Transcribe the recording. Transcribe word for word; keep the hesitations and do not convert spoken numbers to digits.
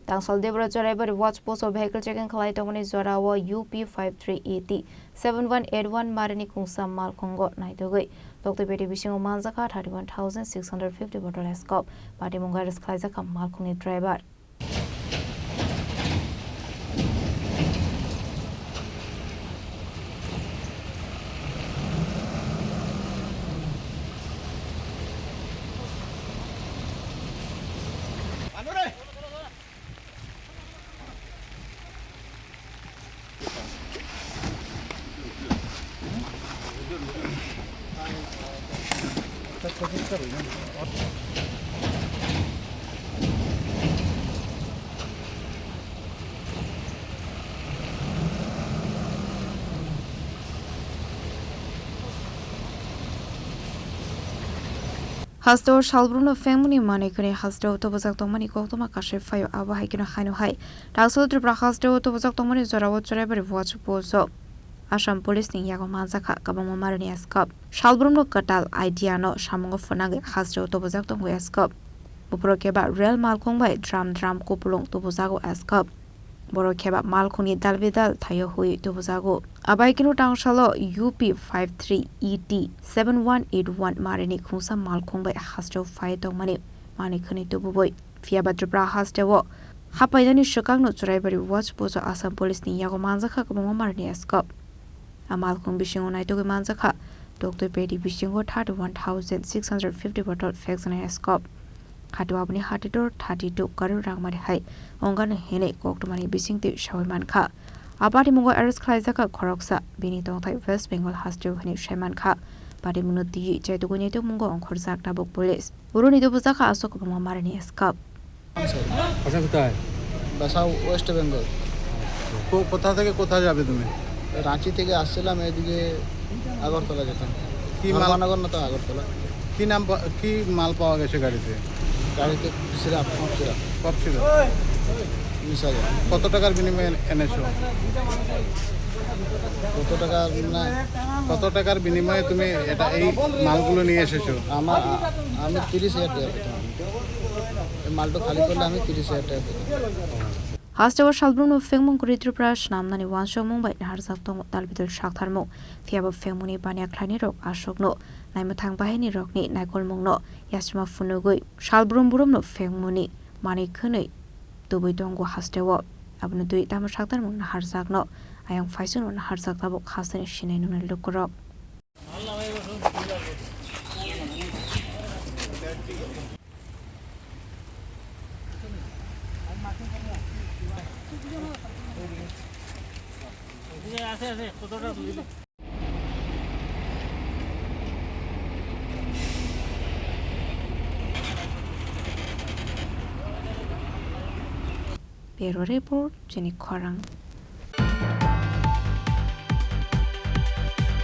Tangsal Debra Choraibari watch post o vehicle checking khlai tongmani jorao U P five three E T seven one eight one marini khungsa malkhungo naitugwi Doctor Peti bisingo manjakha thirty one thousand six hundred fifty bottle scope. Patimungo arrest khlaijakha malkhungni driver. Hasteo salbrumno phengmani manwi khwnwi hasteo tubujak tongmani koktwma kasui phaio, abo hai kheno haino hai Tangsal Tripura hasteo tubujak tongmani jorao Choraibari watch post o Assam Police ni yago manjakha kwbangma marini scope. Salbrumno kwtal idea no samungo phwnangwi hasteo tubujak tongo scope. Buphuru keba rel malkhung bai drum drum kupulung tubujago scope. Borok keba malkhungni dal bidal thaio hui tubujago. Abai kino tangsalo U P five three E T seven one eight one marini khungsa malkhung bai hasteo phai tongmani manwi khwnwi tububui. Phiya ba Tripura hasteo hapainani swkangno Choraibari watch post o Assam Police ni yago manjakha kwbangma marini scope. A malkhung bisingo naitugwi manjakha Doctor Peti bisingo thirty one thousand six hundred fifty bottle phekjaknai scope. Hati aboni hati tor thirty two crore rang mari hai ongano hinwi koktwmani bisingtwi sawi mankha. A patimungo arrest khlaijakha khoroksa, bini tongthai West Bengal hasteo hinwi sai mankha. Patimungno twiwi chaitugwi naitugmungo ongkhorjak tabuk police. Boroni tubujakha aswk kwbangma marini scope. আচ্ছা, কোথায়? বাসা ওয়েস্ট বেঙ্গল। কো-, কোথা থেকে কোথায় যাবে তুমি? রাঁচি থেকে আসছিলাম এদিকে আগরতলা যেতাম। কি মাল? ধর্মনগর না তো আগরতলা। কি নাম পা-, কি মাল পাওয়া গেছে গাড়িতে? গাড়িতে syrup, cough syrup. Cough syrup. বিশ হাজার। কত টাকার বিনিময়ে এন-, এনেছো? কত টাকার না? কত টাকার বিনিময়ে তুমি এটা, এই মালগুলো নিয়ে এসেছো? আমার, আমি তিরিশ হাজার টাকা পেতাম। এই মালটা খালি করলে আমি তিরিশ হাজার টাকা পেতাম। Hasteo salbrumno phengmung kwrwi Tripura swnamnani uansukmung bai naharjak tongo dalbidal saktharmung. Phiyaba phengmungni baniya khlainai rok aswkno naimwthang bahaini rokni naikolmungno yachima phunugwi salbrum brumno phengmungni manwi khwnwi tubui tongo hasteo. Abono twi tamo saktarmung naharjakno ayang phaichwkno naharjak tabuk hasteni sinai nungnai lukurok. Bureau Report, chini khorang.